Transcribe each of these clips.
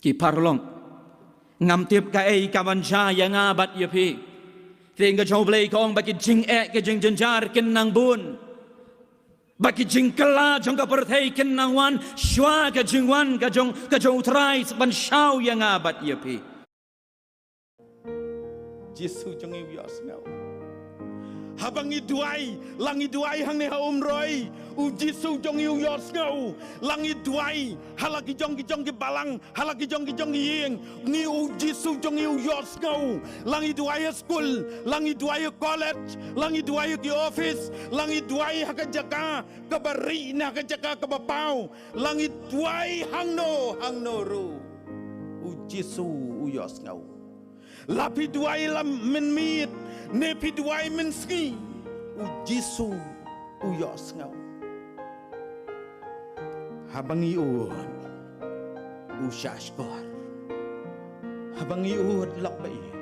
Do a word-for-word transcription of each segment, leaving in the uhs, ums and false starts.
I paralok, ngam tip kaei ka ban jia ïa nga bad ïa phi. Te ka jong U Blei ka ong ba ki jingeh ki jingjynjar kin nang bun, ba ki jingkylla jong ka pyrthei kin nang wan shuwa ka jingwan ka jong, ka jong U Trai ban shaw ïa nga bad ïa phi. Jisu jong ngi u ïohsngew. Haba ngi duwai, la ngi duwai hangne ha umroi, u Jisu jong ngi u ïohsngew. La ngi duwai ha la ki jong ki jong ki balang, ha la ki jong ki jong ki ïing, ngi, u Jisu jong ngi u ïohsngew. La ngi duwai ha skul, la ngi duwai ha college, la ngi duwai ha ki office, la ngi duwai ha ka jaka kaba rieh ne ha ka jaka kaba paw, la ngi duwai hangno hangno ruh, u Jisu u ïohsngew. La phi duwai la mynmiet ne phi duwai mynsngi, u Jisu u ïohsngew. Haba ngi ud, u shahshkor. Haba ngi ud lok ba-ïeit,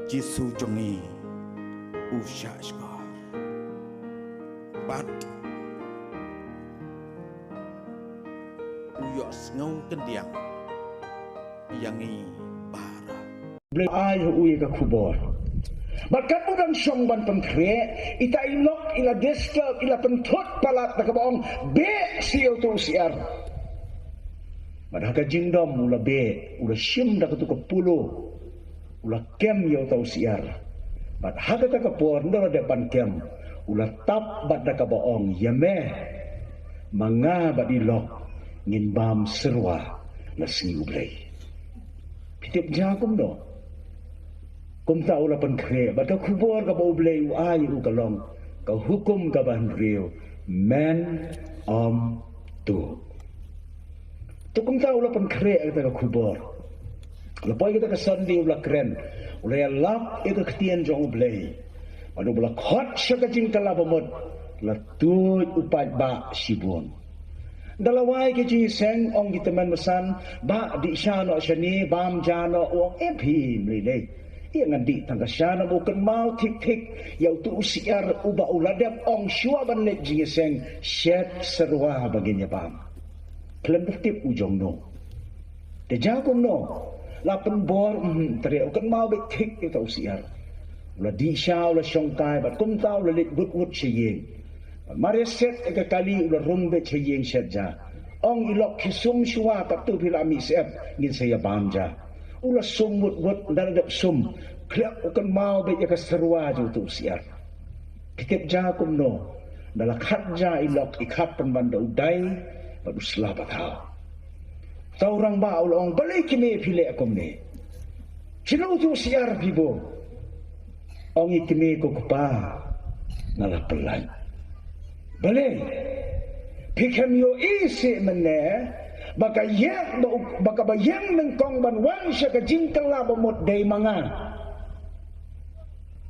Jisu jong ngi u shahshkor. Bad u ïohsngew khyndiat ïa ngi baroh. Blei ai ha u ïa ka khubor. Bad katba u dang shong ban pynkhreh, ita i lok i la disturb, i la pynthut palat da kaba ong, beh sha uto u syiar. Bad ha ka jingdom u la beh, u la shim da kato ka polo, u la kem ïa uto u syiar. Bad ha kata ka por, ynda u la dep ban kem, u la tap bad da kaba ong, ïa me, ma nga bad i lok ngin bam syrwa la sngi U Blei. Phi tip jia kumno? Kumta u la pynkhreh, bad ka khubor kaba U Blei u ai u ka long ka hukum kaba hynriew, men ym tuh. To kumta u la pynkhreh ïa kata ka khubor. La poi kata ka Sunday u la kren, u la ïalap ïa ka ktien jong U Blei. Bad u ba la khot sha ka jingkylla ba mut, la tuid u paidbah shibun. Ynda la wai ka jingïaseng, ong ki tymmen basan, bah dih sha noh shane, bam ja noh, u ong, em phi, mlei lei. Ïa ngan dih tang ka sha, namar u kynmaw thik thik ïa uto u syiar uba u la dep ong shuwa ban leit jingïaseng, shet syrwa ba ngin ïa bam. Khlem da tip u jong no. Te jia kumno? La pynbor, mm, treh, u kynmaw beit thik ïa uto u syiar. U la dih sha, u la shongkai, bad kumta u la leit wut wut sha ïing. Mar ïa set ïa ka kali u la rung beit sha ïing shet ja. Ong i lok, khie sum shuwa, katto phi la mih syep, ngin sa ïa bam ja. U la sum wut wut, ynda la dep sum, khlieh u kynmaw beit ïa ka syrwa jong uto u syiar. Phi tip jia kumno? Ynda la khat ja i lok, i khat pynban da u dai bad u sla pathaw. Uta u rangbah u la ong, balei kmie phi leh kumne? Shano uto u syiar phi buh? Ong i kmie, ko kpa, nga la pyllait. Balei? Phi khlem ïohi seh mynne ba ka ïeng, ba u, ba kaba ïeng nyngkong ban wan sha ka jingkylla ba mut dei ma nga.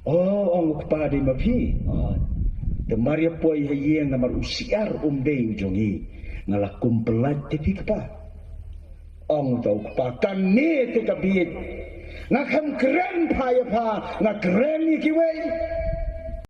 O, ong u kpa, dei ma phi. O, te mar ïa poi ha ïing namar u syiar um dei u jong ngi. Nga la kum pyllait te phi kpa. Ong uta u kpa, kane te ka bieit. Nga khlem kren pha ïa pha, nga kren ïa kiwei.